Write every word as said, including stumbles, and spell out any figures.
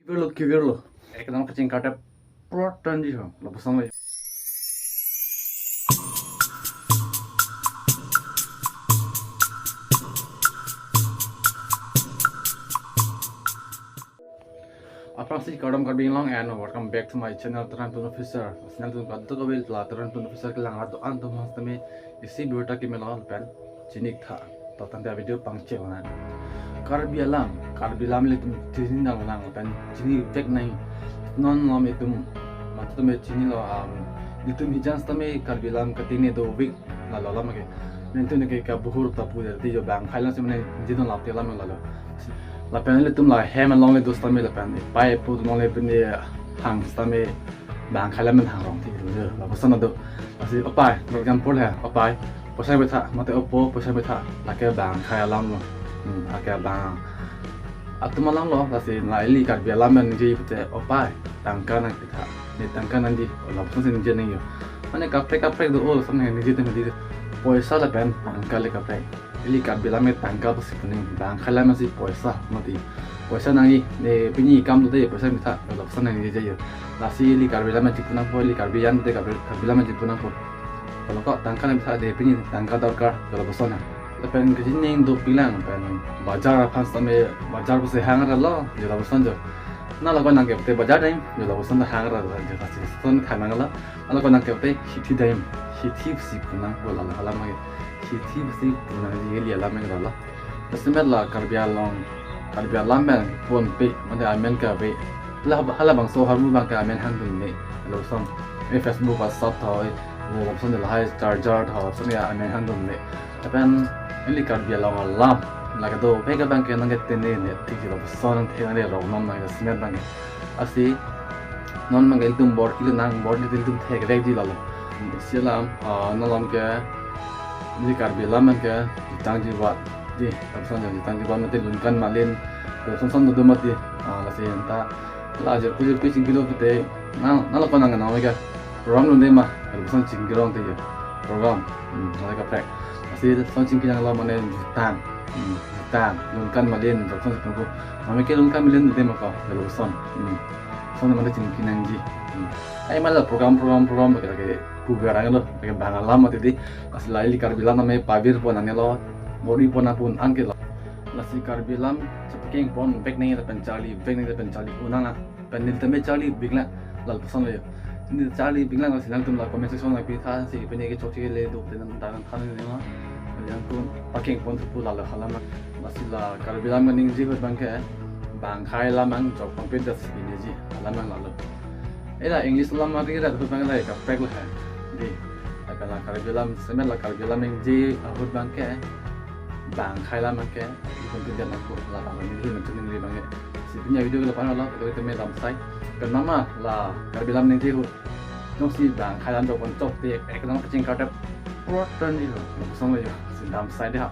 Kivirlo, kivirlo. Ekdom kachingkar tep pro thanji ho. Lapuson lo. Aphrangsi kardom Karbi Anglong and welcome back to my channel Trantun Officer. Channel atum kadokave la Trantun Officer kelang rat do-an atum hastame isi birta kemelo lapen chini-ik tha. To tangte video pangcheng nang. Karbi alam, Karbi alam ilitum chini nang nang lapen chinivek nang. Non malom itum, mate itum chinilo, um, ilitum hijan sitame Karbi alam kating ne dovek, lalo alam ke. Nelitum ke kabuhur ta pu dei jo, bang akhei alam si mane jidon lap te alam lalo. Lapen ilitum la hem along le do sitame lapen epei epo atum along le pine hang sitame bang akhei alam hang rong thik lo, lapuson do. Lasi opai, for example he, opai, poisa pitha, mate opo, poisa pitha, lake bang akhei alam lo. Hmm, lake bang atum alam lo, lasi la ili Karbi alam ningje pute opai, tangka nangpitha, ne tangka nangji, lapuson si ningje nang jo. Mane kaprek kaprek do, o lapuson ningje nang di. Poisa lapen tangka le kaprek. Ili Karbi alam ke tangka pusi pu nang, bang akhei alam si poisa, mati. Poisa nangji, ne pini kam dode poisa pitha, lapuson nangji jo. Lasi ili Karbi alam chipu nangpo, ili Karbi ajan dode Karbi, Karbi alam chipu nangpo. Kalau kok tangka nangpitha de pini tangka dorkar, lapuson na. Lapen kachining dopiklang, pen bajar aphan sitame, bajar pusi hang ra lo, jo lapuson jo. Na lako nangkepte bajar dam, jo lapuson hang ra lo, jo lasi son thanang lo. Na lako nangkepte hithi dam, hithi pusi pu nangpo, lalo alam ke. Hithi pusi pu nangji ili alam ke lalo. Jasemet la Karbi Anglong, Karbi alam pen ponpe, mate amen kave. La halabangso ahormu abang ke amen hangdunde, lapuson. E Facebook, WhatsApp tho, lapuson lahai charger tho, lapuson ya amen hangdunde. Lapen ili Karbi Anglong alam, lake dovek abang ke nangketene ne thik, lapuson nangthe nangne rong non nang jasemet abang ke. Lasi non abang ke ilitum bor-i lonang, bor-i ilitum thekrekji lalo. Isi alam, ah, non alam ke, ili Karbi alam abang ke, jitang jivat, di, lapuson jo jitang jivat mate lunkan malin, lapuson son do mati, ah, lasi anta, la jirpo jirpi chingkilo pute, na, na lako nang nang ke, program lun de ma, lapuson chingki rong te jo, program, hmm, lake kaprek. Lasi son chingki nang lo mane jutang, hmm, jutang, lunkan malin, lapuson si pu nangpo, mane ke lunkan malin de ma ko, lapuson, hmm. Son mane chingki nangji. Hmm. Ai mala program, program, program, lake, lake pu berang lo, lake bang alam mati di. Lasi la ili Karbi alam name pavirpo nangne lo, bor-ipo nangpo-an ke lo. Lasi Karbi alam chepakeng ponvek nang, lapen charlivek nang, lapen charli-un nang. Pen neli tame charlipiklang, lapuson lo jo. Neli charlipiklang, lasi nangtum la comment section nangpitha, si pine ke chokche le do te nang tang than ne ma. Nangtum pakeng pon thupo, lalo alam. Lasi la Karbi alam kaningje ahut abang ke, bang akhei alam nang jok pangpet das pine ji, alam nang lalo. Ela English alam mari ra ahut abang la kaprek lo he. Di, lapen la Karbi alam, jasemet la Karbi alam ningje ahut abang ke, bang akhei alam abang ke, ilitum pindetnangpo, la abang neli nangtum neli abang ke. Si pini video ke lapu-an lo, kita kita me dam sai. Kenama la Karbi alam ningje ahut, jongsi bang akhei alam jok pon chok te, ekdom kachingkar tep pro thanji ho, lapuson lo jo, si dam sai dei ha.